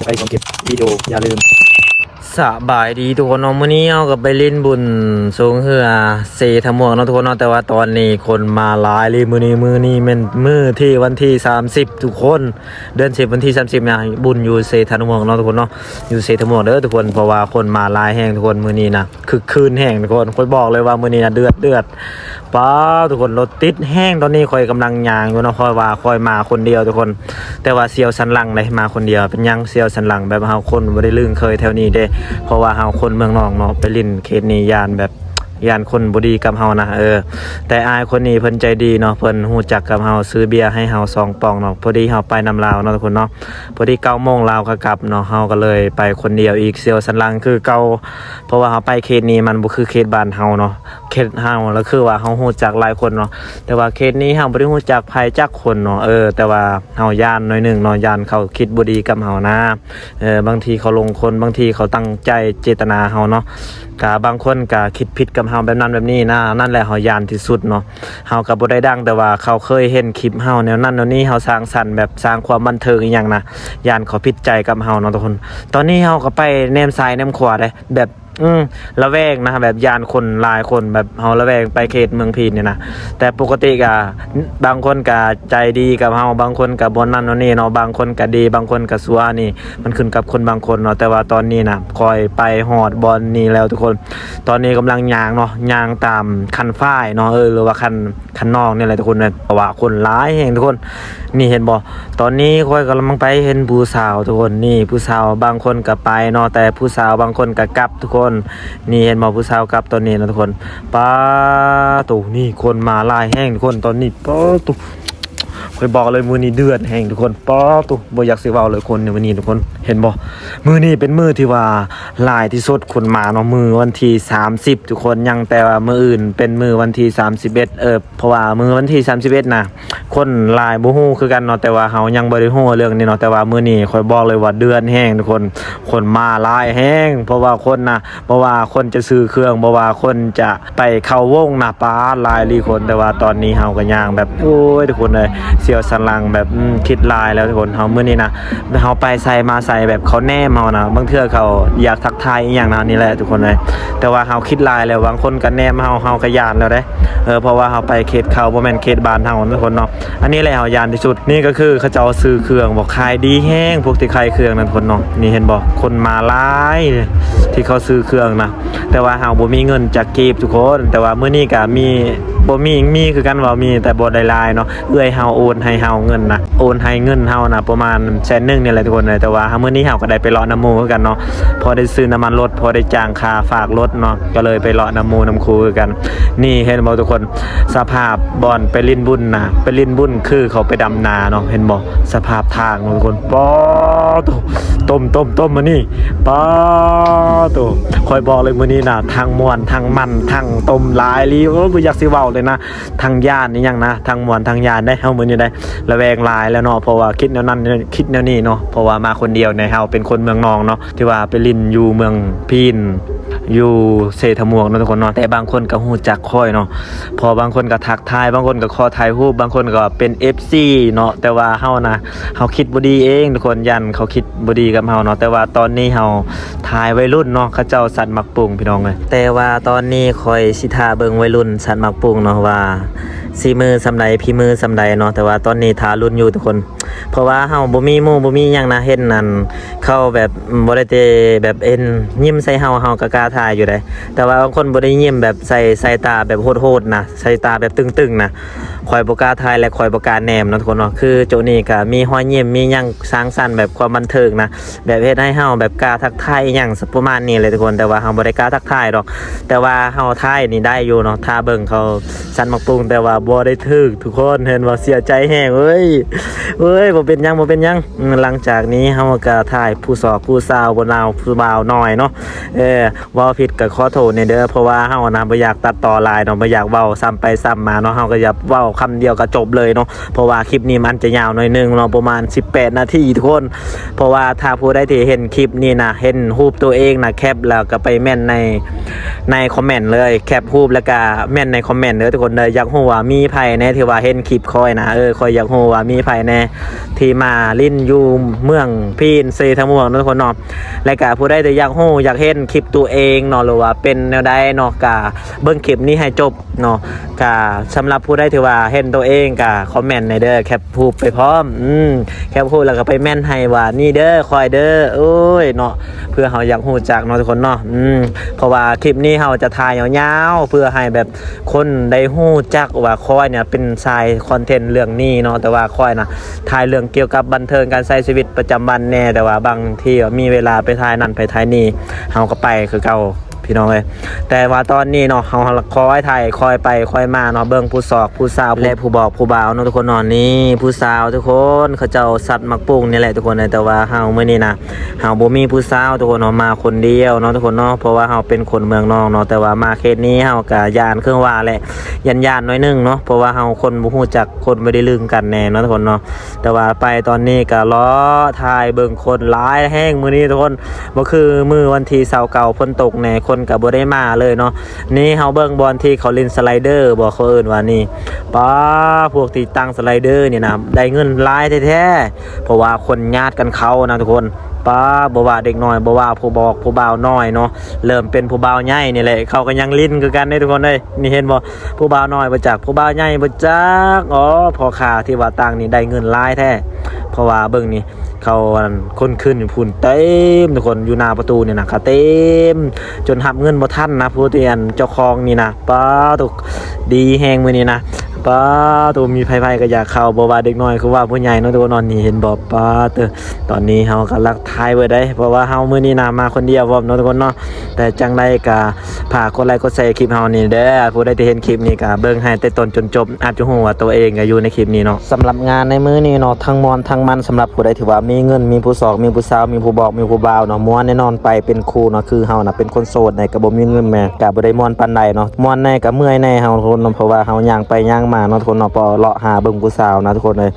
ໄປຊົມຄລິບວິດີໂອ ຢ່າລືມ. ສະບາຍດີທຸກຄົນເນາະ, ມື້ນີ້ເຮົາກໍໄປຫຼິ້ນບຸນຊ່ວງເຮືອເຊທະໝວກເນາະທຸກຄົນເນາະ, ແຕ່ວ່າຕອນນີ້ຄົນມາຫຼາຍເລີຍມື້ນີ້. ມື້ນີ້ແມ່ນມື້ທີ່ວັນທີສາມສິບທຸກຄົນ, ເດືອນສິບ ວັນທີສາມສິບນະ, ບຸນຢູ່ເຊທະໝວກເນາະທຸກຄົນເນາະ, ຢູ່ເຊທະໝວກເດີທຸກຄົນ, ເພາະວ່າຄົນມາຫຼາຍແຮງທຸກຄົນ. ມື້ນີ້ນະ ຄຶກຄື້ນແຮງທຸກຄົນ, ຂ້ອຍບອກເລີຍວ່າມື້ນີ້ນະເດືອດໆ. ປ້າ ທຸກຄົນ, ລົດຕິດແຮງ. ຕອນນີ້ຂ້ອຍກຳລັງຍ່າງຢູ່ເນາະ, ເພາະວ່າຂ້ອຍມາຄົນດຽວທຸກຄົນ, ແຕ່ວ່າສ່ຽວສັນຫຼັງເດ້, ມາຄົນດຽວ. ເປັນຫຍັງສ່ຽວສັນຫຼັງ? ແບບເຮົາຄົນບໍ່ໄດ້ລຶ້ງເຄີຍແຖວນີ້ເດ້, ເພາະວ່າເຮົາຄົນເມືອງນອກເນາະ, ໄປຫຼິ້ນເຂດນີ້ຢ້ານແບບ ຢ້ານຄົນບໍ່ດີກັບເຮົານະ. ເອີ ແຕ່ອ້າຍຄົນນີ້ເພິ່ນໃຈດີເນາະ, ເພິ່ນຮູ້ຈັກກັບເຮົາ, ຊື້ເບຍໃຫ້ເຮົາສອງປ່ອງເນາະ. ພໍດີເຮົາໄປນຳລາວເນາະທຸກຄົນເນາະ, ພໍດີເກົ້າໂມງລາວກໍກັບເນາະ, ເຮົາກໍເລີຍໄປຄົນດຽວອີກ. ສ່ຽວສັນຫຼັງຄືເກົ່າ, ເພາະວ່າເຮົາໄປເຂດນີ້ມັນບໍ່ຄືເຂດບ້ານເຮົາເນາະ, ເຂດເຮົາລະຄືວ່າເຮົາຮູ້ຈັກຫຼາຍຄົນເນາະ, ແຕ່ວ່າເຂດນີ້ເຮົາບໍ່ໄດ້ຮູ້ຈັກໃຜຈັກຄົນເນາະ. ເອີ ແຕ່ວ່າເຮົາຢ້ານໜ້ອຍໜຶ່ງເນາະ, ຢ້ານເຂົາຄິດບໍ່ດີກັບເຮົານະ. ເອີ ບາງທີເຂົາຫຼົງຄົນ, ບາງທີເຂົາຕັ້ງໃຈເຈດຕະນາເຮົາເນາະ, ກະບາງຄົນກະຄິດຜິດກັບເຮົາແບບນັ້ນແບບນີ້ນະ. ນັ້ນແຫຼະເຮົາຢ້ານທີ່ສຸດເນາະ. ເຮົາກໍບໍ່ໄດ້ດັງ, ແຕ່ວ່າເຂົາເຄີຍເຫັນຄລິບເຮົາແນວນັ້ນແນວນີ້, ເຮົາສ້າງສັນແບບສ້າງຄວາມບັນເທີງອີ່ຫຍັງນະ, ຢ້ານເຂົາຜິດໃຈກັບເຮົາເນາະທຸກຄົນ. ຕອນນີ້ເຮົາກໍໄປແນມຊ້າຍແນມຂວາເດ້, ແບບ ອືມ ລະແວງນະ, ແບບຢ້ານຄົນຫຼາຍຄົນ, ແບບເຮົາລະແວງໄປເຂດເມືອງພີນນີ້ນະ. ແຕ່ປົກກະຕິກະ ບາງຄົນກະໃຈດີກັບເຮົາ, ບາງຄົນກະບໍ່ນັ້ນບໍ່ນີ້ເນາະ, ບາງຄົນກະດີ ບາງຄົນກະຊົ່ວ, ນີ້ມັນຂຶ້ນກັບຄົນບາງຄົນເນາະ. ແຕ່ວ່າຕອນນີ້ນະ ຂ້ອຍໄປຮອດບ່ອນນີ້ແລ້ວທຸກຄົນ, ຕອນນີ້ກຳລັງຍ່າງເນາະ, ຍ່າງຕາມຄັນຝາຍເນາະ, ເອີ ຫຼືວ່າຄັນ ຄັນນອກນີ້ແຫຼະທຸກຄົນເອີຍ, ເພາະວ່າຄົນຫຼາຍແຮງທຸກຄົນ. ນີ້ເຫັນບໍ່? ຕອນນີ້ຂ້ອຍກຳລັງໄປເຫັນຜູ້ສາວທຸກຄົນ. ນີ້ຜູ້ສາວບາງຄົນກໍໄປເນາະ, ແຕ່ຜູ້ສາວບາງຄົນກໍກັບທຸກຄົນ. ນີ້ເຫັນບໍ່? ຜູ້ສາວກັບຕອນນີ້ນະທຸກຄົນ. ປາໂຕ ນີ້ຄົນມາຫຼາຍແຮງທຸກຄົນຕອນນີ້. ປາໂຕ ຂ້ອຍບອກເລີຍ ມື້ນີ້ເດືອດແຮງທຸກຄົນ. ປາໂຕ ບໍ່ຢາກຊິເວົ້າເລີຍ ຄົນໃນມື້ນີ້ທຸກຄົນ. ເຫັນບໍ່? ມື້ນີ້ເປັນມື້ທີ່ວ່າຫຼາຍທີ່ສຸດຄົນມາເນາະ, ມື້ວັນທີສາມສິບທຸກຄົນ. ຍັງແຕ່ວ່າມື້ອື່ນເປັນມື້ວັນທີສາມສິບເອັດ, ເອີ ເພາະວ່າມື້ວັນທີສາມສິບເອັດນະ ຄົນຫຼາຍບໍ່ຮູ້ຄືກັນເນາະ, ແຕ່ວ່າເຮົາຍັງບໍ່ໄດ້ຮູ້ເລື່ອງນີ້ເນາະ. ແຕ່ວ່າມື້ນີ້ຂ້ອຍບອກເລີຍວ່າເດືອດແຮງທຸກຄົນ, ຄົນມາຫຼາຍແຮງ. ເພາະວ່າຄົນນະ ບໍ່ວ່າຄົນຈະຊື້ເຄື່ອງ, ບໍ່ວ່າຄົນຈະໄປເຂົ້າວົງນະ, ປາດ ຫຼາຍອີ່ຫຼີຄົນ. ແຕ່ວ່າຕອນນີ້ເຮົາກໍຍ່າງແບບ ໂອ້ຍ ທຸກຄົນເອີຍ, ສ່ຽວສັນຫຼັງແບບ ອືມ ຄິດຫຼາຍແລ້ວທຸກຄົນ. ເຮົາມື້ນີ້ນະ ເຮົາໄປໃສມາໃສແບບເຂົາແນມເຮົານະ, ບາງເທື່ອເຂົາຢາກທັກທາຍອີ່ຫຍັງນະ, ນີ້ແຫຼະທຸກຄົນເອີຍ. ແຕ່ວ່າເຮົາຄິດຫຼາຍແລ້ວ, ບາງຄົນກໍແນມເຮົາ, ເຮົາກໍຢ້ານແລ້ວເດ້. ເອີ ເພາະວ່າເຮົາໄປເຂດເຂົາ, ບໍ່ແມ່ນເຂດບ້ານເຮົານະທຸກຄົນເນາະ. ອັນນີ້ແຫຼະເຮົາຢ້ານທີ່ສຸດ. ນີ້ກໍຄືເຂົາເຈົ້າຊື້ເຄື່ອງບໍ, ຂາຍດີແຮງ, ພວກທີ່ຂາຍເຄື່ອງນັ້ນທຸກຄົນເນາະ. ນີ້ເຫັນບໍ່? ຄົນມາຫຼາຍທີ່ເຂົາຊື້ເຄື່ອງນະ, ແຕ່ວ່າເຮົາບໍ່ມີເງິນຈັກກີບທຸກຄົນ. ແຕ່ວ່າມື້ນີ້ກໍມີ ບໍ່ມີ ມີຄືກັນ, ເວົ້າມີແຕ່ບໍ່ໄດ້ຫຼາຍເນາະ. ເອື້ອຍເຮົາໂອນໃຫ້ເຮົາເງິນນະ, ໂອນໃຫ້ເງິນເຮົານະ ປະມານແສນໜຶ່ງນີ້ແຫຼະທຸກຄົນເອີຍ. ແຕ່ວ່າມື້ນີ້ເຮົາກໍໄດ້ໄປເລາະນຳໝູ່ຄືກັນເນາະ, ພໍໄດ້ຊື້ນ້ຳມັນລົດ, ພໍໄດ້ຈ່າຍຄ່າຝາກລົດເນາະ, ກໍເລີຍໄປເລາະນຳໝູ່ນຳຄູ່ຄືກັນ. ນີ້ເຫັນບໍ່ທຸກຄົນ? ສະພາບບ່ອນໄປຫຼິ້ນບຸນນະ, ໄປຫຼິ້ນບຸນຄືເຂົາໄປດຳນາເນາະ, ເຫັນບໍ່? ສະພາບທາງເນາະທຸກຄົນ. ປາໂຕ ຕົ້ມໆໆ ມື້ນີ້ ປາໂຕ. ຂ້ອຍບອກເລີຍມື້ນີ້ນະ ທັງມ່ວນ ທັງມັນ ທັງຕົ້ມ ຫຼາຍອີ່ຫຼີ. ໂອ້ ບໍ່ຢາກຊິເວົ້າເລີຍນະ, ທັງຢ້ານອີ່ຫຍັງນະ, ທັງມ່ວນທັງຢ້ານເດ້ ເຮົາມື້ນີ້ເດ້. ລະແວງຫຼາຍແລ້ວເນາະ, ເພາະວ່າຄິດແນວນັ້ນ ຄິດແນວນີ້ເນາະ, ເພາະວ່າມາຄົນດຽວໃນ ເຮົາເປັນຄົນເມືອງນອກເນາະ, ທີ່ວ່າໄປຫຼິ້ນຢູ່ເມືອງພີນ ຢູ່ເຊທະໝວກເນາະທຸກຄົນເນາະ. ແຕ່ບາງຄົນກໍຮູ້ຈັກຂ້ອຍເນາະ, ເພາະບາງຄົນກໍທັກທາຍ, ບາງຄົນກໍຂໍຖ່າຍຮູບ, ບາງຄົນກໍເປັນເອັຟຊີເນາະ. ແຕ່ວ່າເຮົານະ ເຮົາຄິດບໍ່ດີເອງທຸກຄົນ, ຢ້ານເຂົາຄິດບໍ່ດີກັບເຮົາເນາະ. ແຕ່ວ່າຕອນນີ້ເຮົາຖ່າຍໄວລຸ້ນເນາະ, ເຂົາເຈົ້າສັດໝາກປຸ້ງ ພີ່ນ້ອງເອີຍ. ແຕ່ວ່າຕອນນີ້ຂ້ອຍຊິຖ້າເບິ່ງໄວລຸ້ນສັດໝາກປຸ້ງເນາະ ວ່າສີມືສ່ຳໃດ ຝີມືສ່ຳໃດເນາະ. ແຕ່ວ່າຕອນນີ້ຖ້າລຸ້ນຢູ່ທຸກຄົນ, ເພາະວ່າເຮົາບໍ່ມີໝູ່ບໍ່ມີຫຍັງນະ, ເຫັນອັນ ເຂົາແບບ ອືມ ບໍ່ໄດ້ແຕ່ແບບເຫັນຍິ້ມໃສ່ເຮົາ ເຮົາກໍກ້າຖ່າຍຢູ່ເດ້. ແຕ່ວ່າບາງຄົນບໍ່ໄດ້ຍິ້ມແບບໃສ່ສາຍຕາແບບໂຫດໆນະ, ສາຍຕາແບບຕຶງໆນະ, ຂ້ອຍບໍ່ກ້າຖ່າຍ ແລະ ຂ້ອຍບໍ່ກ້າແນມເນາະທຸກຄົນເນາະ. ຄືໂຈະນີ້ກໍມີຮອຍຍິ້ມ ມີຫຍັງສ້າງສັນແບບຄວາມບັນເທີງນະ, ແບບເຮັດໃຫ້ເຮົາແບບກ້າທັກທາຍອີ່ຫຍັງປະມານນີ້ແຫຼະທຸກຄົນ. ແຕ່ວ່າເຮົາບໍ່ໄດ້ກ້າທັກທາຍດອກ, ແຕ່ວ່າເຮົາຖ່າຍນີ້ໄດ້ຢູ່ເນາະ, ຖ້າເບິ່ງເຂົາສັດໝາກປຸ້ງ ແຕ່ວ່າບໍ່ໄດ້ຖືກ ທຸກຄົນ. ເຫັນບໍ່? ເສຍໃຈແຮງເອີຍ. ເອີຍ ບໍ່ເປັນຫຍັງ ບໍ່ເປັນຫຍັງ. ອືມ ຫຼັງຈາກນີ້ເຮົາກໍຖ່າຍຜູ້ສອກຜູ້ສາວ ຜູ້ນາວຜູ້ບ່າວໜ້ອຍເນາະ. ເອີ ເວົ້າຜິດກໍຂໍໂທດແດ່ເດີ, ເພາະວ່າເຮົານະບໍ່ຢາກຕັດຕໍ່ຫຼາຍເນາະ, ບໍ່ຢາກເວົ້າຊ້ຳໄປຊ້ຳມາເນາະ, ເຮົາກໍຢາກເວົ້າຄຳດຽວກໍຈົບເລີຍເນາະ. ເພາະວ່າຄລິບນີ້ມັນຈະຍາວໜ້ອຍໜຶ່ງເນາະ, ປະມານສິບແປດນາທີທຸກຄົນ. ເພາະວ່າຖ້າຜູ້ໃດທີ່ເຫັນຄລິບນີ້ນະ ເຫັນຮູບຕົວເອງນະ ແຄັບແລ້ວກໍໄປເມັ້ນໃນ ໃນຄອມເມັ້ນເລີຍ, ແຄັບຮູບແລ້ວກະເມັ້ນໃນຄອມເມັ້ນເດີທຸກຄົນເດີ. ຢາກຮູ້ວ່າມີໃຜແດ່ທີ່ວ່າເຫັນຄລິບຂ້ອຍນະ, ເອີ ຂ້ອຍຢາກຮູ້ວ່າມີໃຜແດ່ ທີ່ມາຫຼິ້ນຢູ່ເມືອງພີນ ເຊທະມ່ວງເນາະທຸກຄົນເນາະ. ແລະກະຜູ້ໃດທີ່ຢາກຮູ້ຢາກເຫັນຄລິບຕົວເອງເນາະ ຫຼືວ່າເປັນແນວໃດເນາະ ກະເບິ່ງຄລິບນີ້ໃຫ້ຈົບເນາະ. ກະສຳລັບຜູ້ໃດທີ່ວ່າເຫັນຕົວເອງກະຄອມເມັນໃຫ້ເດີ ແຄປຮູບໄປພ້ອມ ອືມ ແຄປຮູບແລ້ວກໍໄປເມັນໃຫ້ວ່າ ນີ້ເດີ ຂ້ອຍເດີ ໂອ້ຍເນາະ ເພື່ອເຮົາຢາກຮູ້ຈັກເນາະທຸກຄົນເນາະ. ອືມ ເພາະວ່າຄລິບນີ້ເຮົາຈະຖ່າຍຍາວໆ ເພື່ອໃຫ້ແບບ ຄົນໄດ້ຮູ້ຈັກວ່າຂ້ອຍເນຍເປັນສາຍຄອນເທັນເລື່ອງນີ້ເນາະ. ແຕ່ວ່າຂ້ອຍນະຖ່າຍເລື່ອງກ່ຽວກັບບັນເທີງການໃຊ້ຊີວິດປະຈຳວັນແດ່ ແຕ່ວ່າບາງທີມີເວລາໄປຖ່າຍນັ້ນໄປຖ່າຍນີ້ ເຮົາກໍໄປຄືເກົ່າພີ່ນ້ອງເອີຍ. ແຕ່ວ່າຕອນນີ້ເນາະ ເຮົາຄອຍຖ່າຍ ຄອຍໄປ ຄອຍມາເນາະ ເບິ່ງຜູ້ຊອກຜູ້ສາວ ແລະ ຜູ້ບອກຜູ້ບ່າວເນາະທຸກຄົນເນາະ. ນີ້ຜູ້ສາວທຸກຄົນ ເຂົາເຈົ້າສັດໝາກປຸ້ງນີ້ແຫຼະທຸກຄົນເອີຍ. ແຕ່ວ່າເຮົາມື້ນີ້ນະ ເຮົາບໍ່ມີຜູ້ສາວທຸກຄົນເນາະ ມາຄົນດຽວເນາະທຸກຄົນເນາະ. ເພາະວ່າເຮົາເປັນຄົນເມືອງນອກເນາະ ແຕ່ວ່າມາເຂດນີ້ເຮົາກະຢ້ານ ຄືວ່າແຫຼະ ຢ້ານໆໜ້ອຍໜຶ່ງເນາະ ເພາະວ່າເຮົາຄົນບໍ່ຮູ້ຈັກ ຄົນບໍ່ໄດ້ລຶ້ງກັນແດ່ເນາະທຸກຄົນເນາະ. ແຕ່ວ່າໄປຕອນນີ້ກະເລາະຖ່າຍເບິ່ງ ຄົນຫຼາຍແຮງມື້ນີ້ທຸກຄົນ ບໍ່ຄືມື້ວັນທີຊາວເກົ້າ ຝົນຕົກແດ່ ຄົນກະບໍ່ໄດ້ມາເລີຍເນາະ. ນີ້ເຮົາເບິ່ງບ່ອນທີ່ເຂົາຫຼິ້ນສະໄລເດີບໍ ເຂົາເອີ້ນວ່ານີ້ ປ້າ ພວກທີ່ຕັ້ງສະໄລເດີນີ້ນະ ໄດ້ເງິນຫຼາຍແທ້ໆ ເພາະວ່າຄົນຍາດກັນເຂົ້ານະທຸກຄົນ. ປ້າ ບໍ່ວ່າເດັກນ້ອຍ ບໍ່ວ່າຜູ້ບອກຜູ້ບ່າວນ້ອຍເນາະ ເລີ່ມເປັນຜູ້ບ່າວໃຫຍ່ນີ້ແຫຼະ ເຂົາກໍຍັງຫຼິ້ນຄືກັນເດ້ທຸກຄົນເອີຍ. ນີ້ເຫັນບໍ່ ຜູ້ບ່າວນ້ອຍບໍ່ຈັກ ຜູ້ບ່າວໃຫຍ່ບໍ່ຈັກ. ອໍ ພໍ່ຄ້າທີ່ວ່າຕັ້ງນີ້ໄດ້ເງິນຫຼາຍແທ້ ເພາະວ່າເບິ່ງນີ້ ເຂົາອັນຄົນຂຶ້ນຢູ່ພຸ້ນເຕັມທຸກຄົນ ຢູ່ໜ້າປະຕູນີ້ນະ ກະເຕັມ ຈົນຮັບເງິນບໍ່ທັນນະ ຜູ້ທີ່ອັນເຈົ້າຂອງນີ້ນະ. ປ້າໂທ້ ດີແຮງມື້ນີ້ນະ ປ້າໂທ້ ມີໃຜໆກໍຢາກເຂົ້າ ບໍ່ວ່າເດັກນ້ອຍຄືວ່າຜູ້ໃຫຍ່ເນາະທຸກຄົນເນາະ. ນີ້ເຫັນບໍ່ ປ້າເຕີ ຕອນນີ້ເຮົາກະລັກຖ່າຍເບີດໃດ ເພາະວ່າເຮົາມື້ນີ້ນະມາຄົນດຽວພ້ອມເນາະທຸກຄົນເນາະ. ແຕ່ຈັ່ງໃດກະຝາກກົດໄລກົດແຊຄລິບເຮົານີ້ເດີ ຜູ້ໃດທີ່ເຫັນຄລິບນີ້ກະເບິ່ງໃຫ້ແຕ່ຕົ້ນຈົນຈົບ ອາດຈະຮູ້ວ່າຕົວເອງກະຢູ່ໃນຄລິບນີ້ເນາະ. ສຳລັບງານໃນມື້ນີ້ເນາະ ທັງມ່ວນທັງມັນ ສຳລັບຜູ້ໃດທີ່ວ່າມີເງິນ ມີຜູ້ຊອກ ມີຜູ້ສາວ ມີຜູ້ບອກ ມີຜູ້ບ່າວເນາະ ມ່ວນແນ່ນອນ. ໄປເປັນຄູ່ເນາະ ຄືເຮົານະເປັນຄົນໂສດໃນ ກະບໍ່ມີເງິນແດ່ ກະບໍ່ໄດ້ມ່ວນປານໃດເນາະ. ມ່ວນແດ່ກະເມື່ອຍແດ່ເຮົາທຸກຄົນເນາະ ເພາະວ່າເຮົາຍ່າງໄປຍ່າງມາເນາະທຸກຄົນເນາະ ເພາະເລາະຫາເບິ່ງຜູ້ສາວນະທຸກຄົນເອີຍ.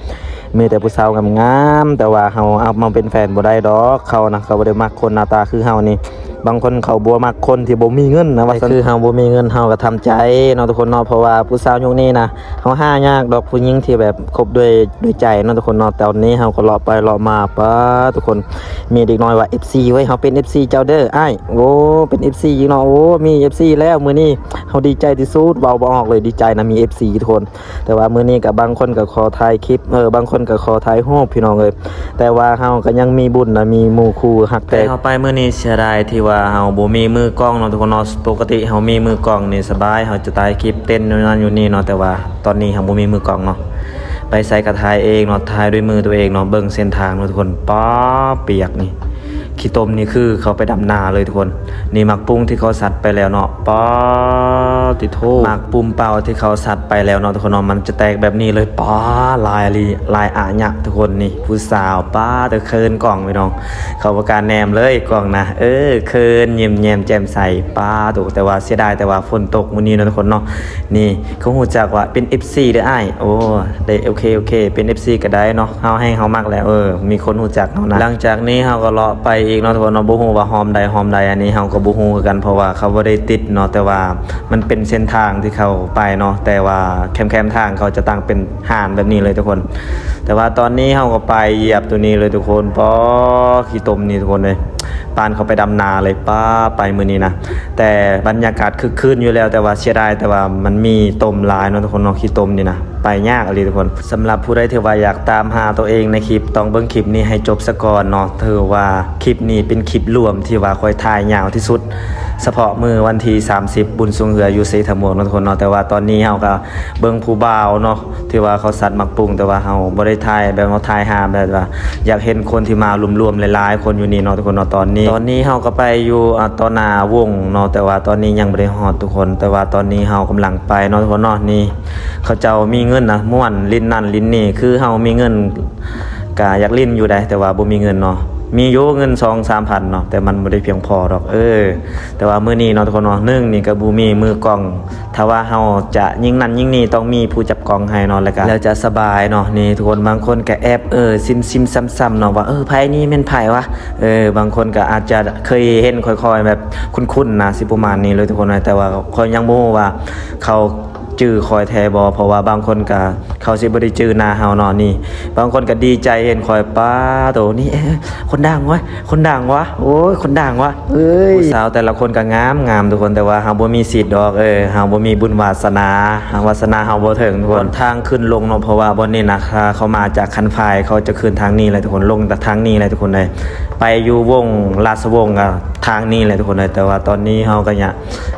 ມີແຕ່ຜູ້ສາວງາມໆ ແຕ່ວ່າເຮົາເອົາມາເປັນແຟນບໍ່ໄດ້ດອກ ເຂົານະ ເຂົາບໍ່ໄດ້ມັກຄົນໜ້າຕາຄືເຮົານີ້. ບາງຄົນເຂົາບໍ່ມັກຄົນທີ່ບໍ່ມີເງິນນະວ່າຊັ້ນ ຄືເຮົາບໍ່ມີເງິນ ເຮົາກໍທຳໃຈເນາະທຸກຄົນເນາະ. ເພາະວ່າຜູ້ສາວຍຸກນີ້ນະ ເຮົາຫາຍາກດອກ ຜູ້ຍິງທີ່ແບບຄົບດ້ວຍ ດ້ວຍໃຈເນາະທຸກຄົນເນາະ. ຕອນນີ້ເຮົາກໍເລາະໄປເລາະມາ ປ້າ ທຸກຄົນ ມີເດັກນ້ອຍວ່າ ເອັຟຊີ ເວີຍ ເຮົາເປັນ ເອັຟຊີ ເຈົ້າເດີອ້າຍ ໂອ້ ເປັນ ເອັຟຊີ ຢູ່ເນາະ ໂອ້ ມີ ເອັຟຊີ ແລ້ວມື້ນີ້ ເຮົາດີໃຈທີ່ສຸດ ເວົ້າບໍ່ອອກເລີຍ ດີໃຈນະ ມີ ເອັຟຊີ ທຸກຄົນ. ແຕ່ວ່າມື້ນີ້ກະບາງຄົນກະຂໍຖ່າຍຄລິບ ເອີ ບາງຄົນກະຂໍຖ່າຍຮູບ ພີ່ນ້ອງເອີຍ. ແຕ່ວ່າເຮົາກະຍັງມີບຸນນະ ມີໝູ່ຄູ່ຮັກແທ້. ແຕ່ເຮົາໄປມື້ນີ້ເສຍດາຍທີ່ວ່າເຮົາບໍ່ມີມືກ້ອງເນາະທຸກຄົນເນາະ. ປົກກະຕິເຮົາມີມືກ້ອງນີ້ສະບາຍ ເຮົາຈະຖ່າຍຄລິບເຕັ້ນຢູ່ນັ້ນຢູ່ນີ້ເນາະ. ແຕ່ວ່າຕອນນີ້ເຮົາບໍ່ມີມືກ້ອງເນາະ ໄປໃສກະຖ່າຍເອງເນາະ ຖ່າຍດ້ວຍມືຕົວເອງເນາະ. ເບິ່ງເສັ້ນທາງເນາະທຸກຄົນ ປ້າ ປຽກນີ້ ຂີ້ຕົມນີ້ຄືເຂົາໄປດຳນາເລີຍທຸກຄົນ. ນີ້ໝາກປຸ້ງທີ່ເຂົາສັດໄປແລ້ວເນາະ ປ້າຕິໂທ ໝາກປຸ້ມເປົ່າທີ່ເຂົາສັດໄປແລ້ວເນາະທຸກຄົນເນາະ ມັນຈະແຕກແບບນີ້ເລີຍ. ປ້າ ຫຼາຍອີ່ຫຼີ ຫຼາຍອາຍະທຸກຄົນ. ນີ້ຜູ້ສາວ ປ້າ ແຕ່ເຂີນກ້ອງພີ່ນ້ອງ ເຂົາບໍ່ກ້າແນມເລີຍກ້ອງນະ ເອີ ເຂີນ ຍິ້ມແຍ້ມແຈ່ມໃສ ປ້າໂທ້. ແຕ່ວ່າເສຍດາຍແຕ່ວ່າຝົນຕົກມື້ນີ້ເນາະທຸກຄົນເນາະ. ນີ້ ເຂົາຮູ້ຈັກວ່າເປັນ ເອັຟຊີ ເດີອ້າຍ ໂອ້ ໄດ້ ໂອເຄ ໂອເຄ ເປັນ ເອັຟຊີ ກໍໄດ້ເນາະ ເຮົາໃຫ້ເຮົາມັກແຫຼະ ເອີ ມີຄົນຮູ້ຈັກເຮົານະ. ຫຼັງຈາກນີ້ເຮົາກໍເລາະໄປອີກເນາະທຸກຄົນເນາະ ບໍ່ຮູ້ວ່າຫ້ອມໃດຫ້ອມໃດ ອັນນີ້ເຮົາກໍບໍ່ຮູ້ຄືກັນ ເພາະວ່າເຂົາບໍ່ໄດ້ຕິດເນາະ. ແຕ່ວ່າມັນເປັນເສັ້ນທາງທີ່ເຂົາໄປເນາະ ແຕ່ວ່າແຄມໆທາງເຂົາຈະຕັ້ງເປັນຮ້ານແບບນີ້ເລີຍທຸກຄົນ. ແຕ່ວ່າຕອນນີ້ເຮົາກໍໄປຢຽບຕົວນີ້ເລີຍທຸກຄົນ ປ້າ ຂີ້ຕົມນີ້ທຸກຄົນເອີຍ ປານເຂົາໄປດຳນາເລີຍ ປ້າ ໄປມື້ນີ້ນະ. ແຕ່ບັນຍາກາດຄຶກຄື້ນຢູ່ແລ້ວ ແຕ່ວ່າເສຍດາຍ ແຕ່ວ່າມັນມີຕົມຫຼາຍເນາະທຸກຄົນເນາະ ຂີ້ຕົມນີ້ນະ ໄປຍາກອີ່ຫຼີທຸກຄົນ. ສຳລັບຜູ້ໃດທີ່ວ່າຢາກຕາມຫາຕົວເອງໃນຄລິບ ຕ້ອງເບິ່ງຄລິບນີ້ໃຫ້ຈົບສາກ່ອນເນາະ. ຖືວ່າຄລິບນີ້ເປັນຄລິບລວມທີ່ວ່າຂ້ອຍຖ່າຍຍາວທີ່ສຸດ ສະເພາະມື້ວັນທີສາມສິບ ບຸນຊ່ວງເຮືອຢູ່ເຊທະມ່ວງເນາະທຸກຄົນເນາະ. ແຕ່ວ່າຕອນນີ້ເຮົາກໍເບິ່ງຜູ້ບ່າວເນາະ ທີ່ວ່າເຂົາສັດໝາກປຸ້ງ ແຕ່ວ່າເຮົາບໍ່ໄດ້ຖ່າຍ ແບບເຮົາຖ່າຍຫາແບບວ່າ ຢາກເຫັນຄົນທີ່ມາລວມໆຫຼາຍໆຄົນຢູ່ນີ້ເນາະທຸກຄົນເນາະ. ຕອນນີ້ ຕອນນີ້ເຮົາກໍໄປຢູ່ ອາ ຕໍ່ໜ້າວົງເນາະ ແຕ່ວ່າຕອນນີ້ຍັງບໍ່ໄດ້ຮອດທຸກຄົນ. ແຕ່ວ່າຕອນນີ້ເຮົາກຳລັງໄປເນາະທຸກຄົນເນາະ. ນີ້ເຂົາເຈົ້າມີເງິນນະ ມ່ວນຫຼິ້ນນັ້ນຫຼິ້ນນີ້ ຄືເຮົາມີເງິນກະຢາກຫຼິ້ນຢູ່ໃດ ແຕ່ວ່າບໍ່ມີເງິນເນາະ. ມີຢູ່ເງິນສອງສາມພັນເນາະ ແຕ່ມັນບໍ່ໄດ້ພຽງພໍດອກ ເອີ. ແຕ່ວ່າມື້ນີ້ເນາະທຸກຄົນເນາະ ໜຶ່ງນີ້ກໍບໍ່ມີມືກ້ອງ ຖ້າວ່າເຮົາຈະຍິງນັ້ນຍິງນີ້ ຕ້ອງມີຜູ້ຈັບກ້ອງໃຫ້ເນາະ ແລ້ວກະ ແລ້ວຈະສະບາຍເນາະ. ນີ້ທຸກຄົນ ບາງຄົນກະແອບເອີ ຊິມໆຊ້ຳໆເນາະ ວ່າ ເອີ ໃຜນີ້ແມ່ນໃຜວະ ເອີ. ບາງຄົນກະອາດຈະເຄີຍເຫັນຂ້ອຍໆແບບຄຸ້ນໆນະ ຊິປະມານນີ້ເລີຍທຸກຄົນ. ແຕ່ວ່າຂ້ອຍຍັງບໍ່ຮູ້ວ່າເຂົາຈື່ຂ້ອຍແທ້ບໍ່ ເພາະວ່າບາງຄົນກະ ເ ເຂົາຊິບໍ່ໄດ້ຈື່ໜ້າເຮົາເນາະ. ນີ້ບາງຄົນກໍດີໃຈເຫັນຂ້ອຍ ປ້າໂຕ ນີ້ ເອີ ຄົນດັງວະ ຄົນດັງວະ ໂອ້ຍ ຄົນດັງວະ ເອີຍ. ຜູ້ສາວແຕ່ລະຄົນກໍງາມໆ ທຸກຄົນ ແຕ່ວ່າເຮົາບໍ່ມີສິດດອກ ເອີ ເຮົາບໍ່ມີບຸນວາສະໜາ ຫາກວາສະໜາເຮົາບໍ່ເຖິງ ທຸກຄົນ. ທາງຂຶ້ນລົງເນາະ ເພາະວ່າບ່ອນນີ້ນະ ຖ້າເຂົ້າມາຈາກຄັນຝາຍ ເຂົາຈະຂຶ້ນທາງນີ້ແຫຼະ ທຸກຄົນ ລົງຈາກທາງນີ້ແຫຼະ ທຸກຄົນເອີຍ. ໄປຢູ່ວົງລາຊະວົງກໍທາງນີ້ແຫຼະ ທຸກຄົນເອີຍ. ແຕ່ວ່າຕອນນີ້ເຮົາກໍຍັງ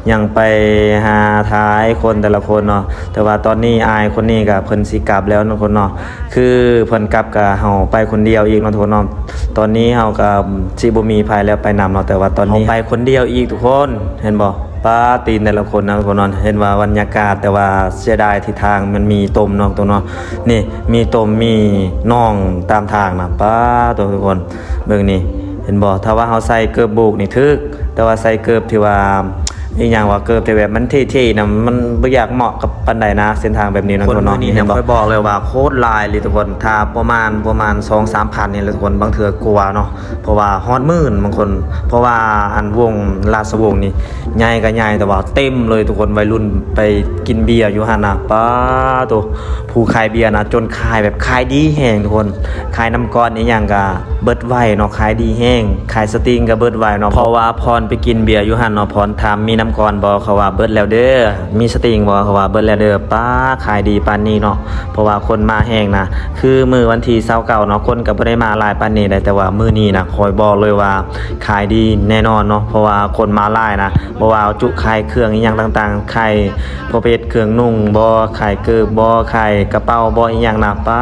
ຍັງໄປຫາຖ່າຍຄົນແຕ່ລະຄົນເນາະ ແຕ່ວ່າຕອນນີ້ອ້າຍຄົນນີ້ກໍເພິ່ນຊິກັບແລ້ວເນາະ ທຸກຄົນເນາະ. ຄືເພິ່ນກັບກໍເຮົາໄປຄົນດຽວອີກເນາະ ທຸກຄົນເນາະ. ຕອນນີ້ເຮົາກໍຊິບໍ່ມີໃຜແລ້ວໄປນຳເນາະ ແຕ່ວ່າຕອນນີ້ເຮົາໄປຄົນດຽວອີກ ທຸກຄົນ ເຫັນບໍ່? ປ້າ ຕີນແຕ່ລະຄົນນະ ທຸກຄົນເນາະ. ເຫັນວ່າບັນຍາກາດ ແຕ່ວ່າເສຍດາຍທີ່ທາງມັນມີຕົມເນາະ ທຸກຄົນເນາະ. ນີ້ມີຕົມ ມີໜອງຕາມທາງນະ ປ້າໂຕ ທຸກຄົນ ເບິ່ງນີ້ ເຫັນບໍ່? ຖ້າວ່າເຮົາໃສ່ເກີບບູກນີ້ຖືກ ແຕ່ວ່າໃສ່ເກີບທີ່ວ່າ ອີຫຍັງວ່າ ເກີບທີ່ແບບມັນເທ່ໆນະ ມັນບໍ່ຢາກເໝາະກັບປານໃດນະ ເສັ້ນທາງແບບນີ້ນະ ທຸກຄົນເນາະ. ນີ້ເຫັນບໍ່? ຂ້ອຍບອກເລີຍວ່າໂຄດຫຼາຍເລີຍ ທຸກຄົນ. ຖ້າປະມານ ປະມານສອງສາມພັນນີ້ແຫຼະ ທຸກຄົນ ບາງເທື່ອກວ່າເນາະ ເພາະວ່າຮອດໝື່ນບາງຄົນ ເພາະວ່າອັນວົງລາຊະວົງນີ້ ໃຫຍ່ກໍໃຫຍ່ ແຕ່ວ່າເຕັມເລີຍ ທຸກຄົນ. ໄວລຸ້ນໄປກິນເບຍຢູ່ຫັ້ນນະ ປ້າໂຕ ຜູ້ຂາຍເບຍນະ ຈົນຂາຍແບບຂາຍດີແຮງ ທຸກຄົນ. ຂາຍນ້ຳກ້ອນອີຫຍັງກໍເບິດໄວເນາະ ຂາຍດີແຮງ. ຂາຍສະຕິງກໍເບິດໄວເນາະ ເພາະວ່າພອນໄປກິນເບຍຢູ່ຫັ້ນເນາະ ພອນຖາມ ມີນ້ຳກ້ອນບໍ່? ເຂົາວ່າເບິດແລ້ວເດີ. ມີສະຕິງບໍ່? ເຂົາວ່າເບິດແລ້ວເດີ. ປ້າ ຂາຍດີປານນີ້ເນາະ ເພາະວ່າຄົນມາແຮງນະ. ຄືມື້ວັນທີຊາວເກົ້າເນາະ ຄົນກໍບໍ່ໄດ້ມາຫຼາຍປານນີ້ໃດ ແຕ່ວ່າມື້ນີ້ນະ ຂ້ອຍບອກເລີຍວ່າຂາຍດີແນ່ນອນເນາະ ເພາະວ່າຄົນມາຫຼາຍນະ. ບໍ່ວ່າຈຸຂາຍເຄື່ອງອີ່ຫຍັງຕ່າງໆ ຂາຍປະເພດເຄື່ອງນຸ່ງບໍ ຂາຍເກີບບໍ ຂາຍກະເປົາບໍ ອີ່ຫຍັງນະ ປ້າ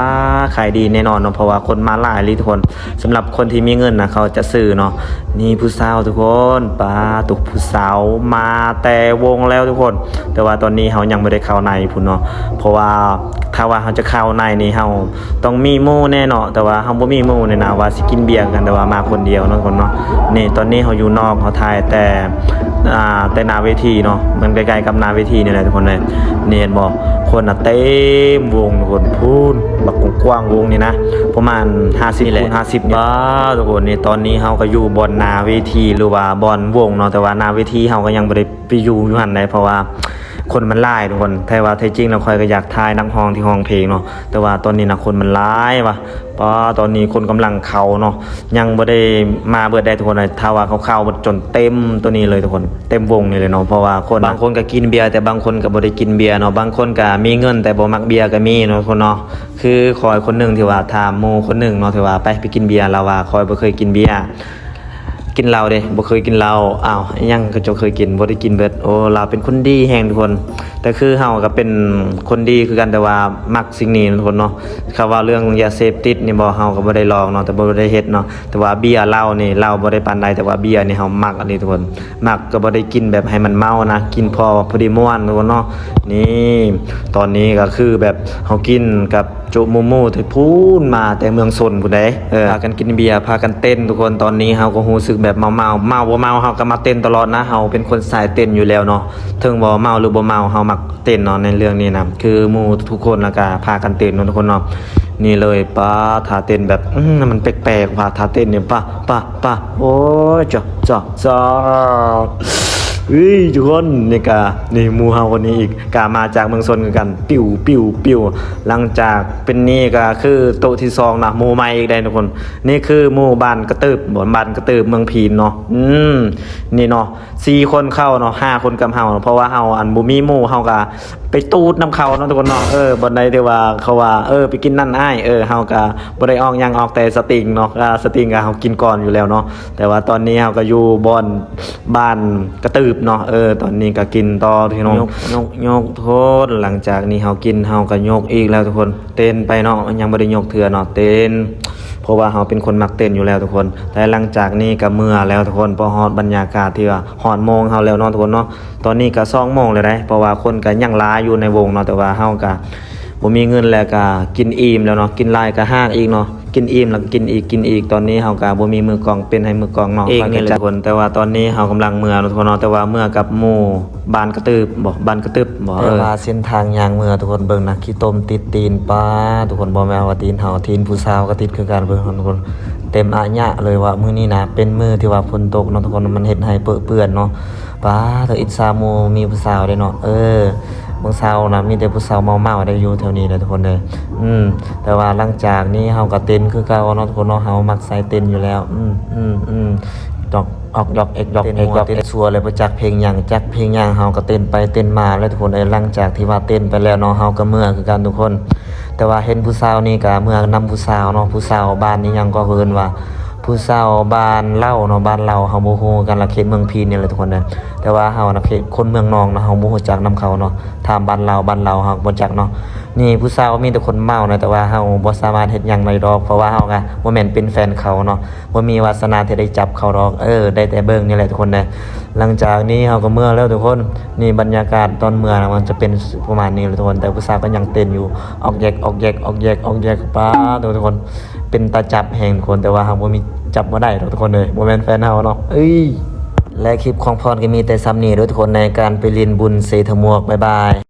ຂາຍດີແນ່ນອນເນາະ ເພາະວ່າຄົນມາຫຼາຍອີ່ຫຼີ ທຸກຄົນ. ສຳລັບຄົນທີ່ມີເງິນນະ ເຂົາຈະຊື້ເນາະ. ນີ້ຜູ້ສາວ ທຸກຄົນ ປ້າ ຕຸກຜູ້ສາວມາແຕ່ວົງແລ້ວ ທຸກຄົນ. ແຕ່ວ່າຕອນນີ້ເຮົາຍັງບໍ່ໄດ້ເຂົ້າໃນພຸ້ນເນາະ ເພາະວ່າຖ້າວ່າເຮົາຈະເຂົ້າໃນນີ້ ເຮົາ ຕ້ອງມີໝູ່ແນ່ເນາະ ແຕ່ວ່າເຮົາບໍ່ມີໝູ່ນີ້ນະ ວ່າຊິກິນເບຍກັນ ແຕ່ວ່າມາຄົນດຽວເນາະ ທຸກຄົນເນາະ. ນີ້ຕອນນີ້ເຮົາຢູ່ນອກ ເຮົາຖ່າຍແຕ່ ອ່າ ແຕ່ໜ້າເວທີເນາະ ມັນໃກ້ໆກັບໜ້າເວທີນີ້ແຫຼະ ທຸກຄົນເອີຍ. ນີ້ເຫັນບໍ່? ຄົນນະເຕັມວົງ ທຸກຄົນ ພຸ້ນ ບັກກວ້າງໆ ວົງນີ້ນະ ປະມານຫ້າສິບ ນີ້ແຫຼະ ຄູນຫ້າສິບນີ້. ປ້າ ທຸກຄົນ ນີ້ຕອນນີ້ເຮົາກໍຢູ່ບ່ອນໜ້າເວທີ ຫຼືວ່າບ່ອນວົງເນາະ ແຕ່ວ່າໜ້າເວທີເຮົາກໍຍັງບໍ່ໄດ້ ໄປຢູ່ຢູ່ຫັ້ນໃດ ເພາະວ່າຄົນມັນຫຼາຍ ທຸກຄົນ. ແຕ່ວ່າແທ້ຈິງແລ້ວຂ້ອຍກໍຢາກຖ່າຍນັກຮ້ອງທີ່ຮ້ອງເພງເນາະ ແຕ່ວ່າຕອນນີ້ນະຄົນມັນຫຼາຍວ່າ ປ້າ ຕອນນີ້ຄົນກຳລັງເຂົ້າເນາະ ຍັງບໍ່ໄດ້ມາເບິດໃດ ທຸກຄົນ. ຖ້າວ່າເຂົາເຂົ້າເບິດຈົນເຕັມໂຕນີ້ເລີຍ ທຸກຄົນ ເຕັມວົງນີ້ເລີຍເນາະ ເພາະວ່າຄົນ ບາງຄົນກໍກິນເບຍ ແຕ່ບາງຄົນກໍບໍ່ໄດ້ກິນເບຍເນາະ ບາງຄົນກໍມີເງິນແຕ່ບໍ່ມັກເບຍກໍມີເນາະ ທຸກຄົນເນາະ. ຄືຂ້ອຍຄົນໜຶ່ງທີ່ວ່າຖາມໝູ່ຄົນໜຶ່ງເນາະ ທີ່ວ່າໄປ ໄປກິນເບຍ ລາວວ່າຂ້ອຍບໍ່ເຄີຍກິນເບຍ ກິນເຫຼົ້າເດ້ ບໍ່ເຄີຍກິນເຫຼົ້າ. ອ້າວ ອີ່ຫຍັງກໍເຈົ້າເຄີຍກິນ? ບໍ່ໄດ້ກິນເບິດ. ໂອ້ ລາວເປັນຄົນດີແຮງ ທຸກຄົນ ແຕ່ຄືເຮົາກໍເປັນຄົນດີຄືກັນ ແຕ່ວ່າມັກສິ່ງນີ້ນະ ທຸກຄົນເນາະ. ຄຳວ່າເລື່ອງຢາເສບຕິດນີ້ບໍ ເຮົາກໍບໍ່ໄດ້ລອງເນາະ ແຕ່ບໍ່ໄດ້ເຮັດເນາະ ແຕ່ວ່າເບຍ ເຫຼົ້ານີ້ ເຫຼົ້າບໍ່ໄດ້ປານໃດ ແຕ່ວ່າເບຍນີ້ເຮົາມັກອີ່ຫຼີ ທຸກຄົນ. ມັກກໍບໍ່ໄດ້ກິນແບບໃຫ້ມັນເມົານະ ກິນພໍ ພໍດີມ່ວນ ທຸກຄົນເນາະ. ນີ້ ຕອນນີ້ກໍຄືແບບເຮົາກິນກັບ ໂຈະໝູ່ໆ ແຕ່ພຸ້ນ ມາແຕ່ເມືອງຊົນພຸ້ນເດ້. ເອີ ພາກັນກິນເບຍ ພາກັນເຕັ້ນ ທຸກຄົນ. ຕອນນີ້ເຮົາກໍຮູ້ສຶກແບບເມົາໆ ເມົາບໍ່ເມົາເຮົາກໍມາເຕັ້ນຕະຫຼອດນະ ເຮົາເປັນຄົນສາຍເຕັ້ນຢູ່ແລ້ວເນາະ. ເຖິງວ່າເມົາຫຼືບໍ່ເມົາ ເຮົາມັກເຕັ້ນເນາະ ໃນເລື່ອງນີ້ນະ ຄືໝູ່ທຸກຄົນລະກະພາກັນເຕັ້ນເນາະ ທຸກຄົນເນາະ. ນີ້ເລີຍ ປ້າ ທ່າເຕັ້ນແບບ ອືມ ມັນແປກໆວ່າ ທ່າເຕັ້ນນີ້ ປະ ປະ ປະ ໂອ້ຍ ຈະ ຈະ ຈະ ເອີຍ ທຸກຄົນ ນີ້ກະ ນີ້ໝູ່ເຮົາຄົນນີ້ອີກ ກະມາຈາກເມືອງຊົນຄືກັນ ປິວ ປິວ ປິວ. ຫຼັງຈາກເປັນນີ້ກະຄືໂຕະທີສອງນະ ໝູ່ໃໝ່ອີກໄດ໋ ທຸກຄົນ. ນີ້ຄືໝູ່ບ້ານກະຕຶບ ບ້ານກະຕຶບ ເມືອງພີນເນາະ. ອືມ ນີ້ເນາະ ສີ່ຄົນເຂົ້າເນາະ ຫ້າຄົນກັບເຮົາເນາະ ເພາະວ່າເຮົາ ອັນ ບໍ່ມີໝູ່ ເຮົາກະໄປຕູດນຳເຂົາເນາະ ທຸກຄົນເນາະ. ເອີ ບ່ອນໃດທີ່ວ່າເຂົາວ່າ ເອີ ໄປກິນນັ້ນອ້າຍ ເອີ ເຮົາກະບໍ່ໄດ້ອອກຫຍັງ ອອກແຕ່ສະຕິງເນາະ ອາ ສະຕິງກະເຮົາກິນກ່ອນຢູ່ແລ້ວເນາະ. ແຕ່ວ່າຕອນນີ້ເຮົາກໍຢູ່ບ່ອນ ບ້ານກະຕຶບເນາະ. ເອີ ຕອນນີ້ກໍກິນຕໍ່ພີ່ນ້ອງ ຍົກ ຍົກ ຍົກ ທຸກຄົນ. ຫຼັງຈາກນີ້ເຮົາກິນ ເຮົາກໍຍົກອີກແລ້ວທຸກຄົນ ເຕັ້ນໄປເນາະ ຍັງບໍ່ໄດ້ຍົກເທື່ອເນາະ ເຕັ້ນ ເພາະວ່າເຮົາເປັນຄົນມັກເຕັ້ນຢູ່ແລ້ວທຸກຄົນ. ແຕ່ຫຼັງຈາກນີ້ກໍເມືອແລ້ວທຸກຄົນ ເພາະຮອດບັນຍາກາດທີ່ວ່າຮອດໂມງເຮົາແລ້ວເນາະທຸກຄົນເນາະ. ຕອນນີ້ກໍສອງໂມງແລ້ວໃດ໋ ເພາະວ່າຄົນກໍຍັງຫຼາຍຢູ່ໃນວົງເນາະ ແຕ່ວ່າເຮົາກໍ ບໍ່ມີເງິນແລ້ວກະກິນອີ່ມແລ້ວເນາະ ກິນຫຼາຍກະຮາກອີກເນາະ ກິນອີ່ມແລ້ວກະກິນອີກ ກິນອີກ. ຕອນນີ້ເຮົາກະບໍ່ມີມືກ້ອງ ເປັນໃຫ້ມືກ້ອງເນາະ ເອງນີ້ແຫຼະທຸກຄົນ. ແຕ່ວ່າຕອນນີ້ເຮົາກຳລັງເມືອເນາະທຸກຄົນເນາະ ແຕ່ວ່າເມືອກັບໝູ່ບ້ານກະຕຶບບໍ ບ້ານກະຕຶບບໍ ເອີ ແຕ່ວ່າເສັ້ນທາງຍ່າງເມືອທຸກຄົນເບິ່ງນະ ຂີ້ຕົມຕິດຕີນ ປ້າ ທຸກຄົນ ບໍ່ແມ່ນວ່າຕີນເຮົາ ຕີນຜູ້ສາວກະຕິດຄືກັນ ເບິ່ງທຸກຄົນ ເຕັມອາຍະເລີຍວ່າມື້ນີ້ນະ ເປັນມື້ທີ່ວ່າຝົນຕົກເນາະທຸກຄົນ ມັນເຮັດໃຫ້ເປິເປື້ອນເນາະ. ປ້າ ເທີອິດສາໝູ່ມີຜູ້ສາວເດ້ເນາະ ເອີ ມື້ເຊົ້ານະ ມີແຕ່ຜູ້ສາວເມົາໆໄດ້ຢູ່ແຖວນີ້ແຫຼະທຸກຄົນເດີ. ອືມ ແຕ່ວ່າຫຼັງຈາກນີ້ເຮົາກໍເຕັ້ນຄືເກົ່າເນາະທຸກຄົນເນາະ, ເຮົາມັກສາຍເຕັ້ນຢູ່ແລ້ວ. ອືມ ອືມ ອືມ ດອກອອກດອກເອກດອກເອກດອກເອກ ເຕັ້ນຊົ່ວເລີຍ ບໍ່ຈັກເພງຫຍັງ ຈັກເພງຫຍັງ ເຮົາກໍເຕັ້ນໄປເຕັ້ນມາແຫຼະທຸກຄົນເອີຍ. ຫຼັງຈາກທີ່ວ່າເຕັ້ນໄປແລ້ວເນາະ ເຮົາກໍເມືອຄືກັນທຸກຄົນ. ແຕ່ວ່າເຫັນຜູ້ສາວນີ້ກໍເມືອນຳຜູ້ສາວເນາະ, ຜູ້ສາວບ້ານອີ່ຫຍັງກໍເອີ້ນວ່າ ຜູ້ສາວບ້ານເລົ່າເນາະ, ບ້ານເລົ່າເຮົາບໍ່ຮູ້ກັນລະ ເຂດເມືອງພີນນີ້ແຫຼະທຸກຄົນເດີ. ແຕ່ວ່າເຮົານະ ເຂດຄົນເມືອງນອງເນາະ, ເຮົາບໍ່ຮູ້ຈັກນຳເຂົາເນາະ, ຖາມບ້ານເລົ່າ ບ້ານເຮົາເຮົາກໍບໍ່ຈັກເນາະ. ນີ້ຜູ້ສາວມີແຕ່ຄົນເມົານະ, ແຕ່ວ່າເຮົາບໍ່ສາມາດເຮັດຫຍັງໄດ້ດອກ ເພາະວ່າເຮົາກໍບໍ່ແມ່ນເປັນແຟນເຂົາເນາະ, ບໍ່ມີວາສະໜາທີ່ໄດ້ຈັບເຂົາດອກ. ເອີ ໄດ້ແຕ່ເບິ່ງນີ້ແຫຼະທຸກຄົນເດີ. ຫຼັງຈາກນີ້ເຮົາກໍເມືອແລ້ວທຸກຄົນ. ນີ້ບັນຍາກາດຕອນເມືອນະ ມັນຈະເປັນປະມານນີ້ແຫຼະທຸກຄົນ, ແຕ່ຜູ້ສາວກໍຍັງເຕັ້ນຢູ່ ອອກແຢກ ອອກແຢກ ອອກແຢກ ອອກແຢກ. ປ້າດ ທຸກຄົນ ເປັນຕາຈັບແຮງທຸກຄົນ, ແຕ່ວ່າເຮົາບໍ່ມີ ຈັບບໍ່ໄດ້ດອກທຸກຄົນເອີຍ, ບໍ່ແມ່ນແຟນເຮົາເນາະ. ເອີຍ ແລະ ຄລິບຂອງພອນກໍມີແຕ່ສ່ຳນີ້ເດີທຸກຄົນ ໃນການໄປຫຼິ້ນບຸນເຊທະໝວກ. ບາຍບາຍ.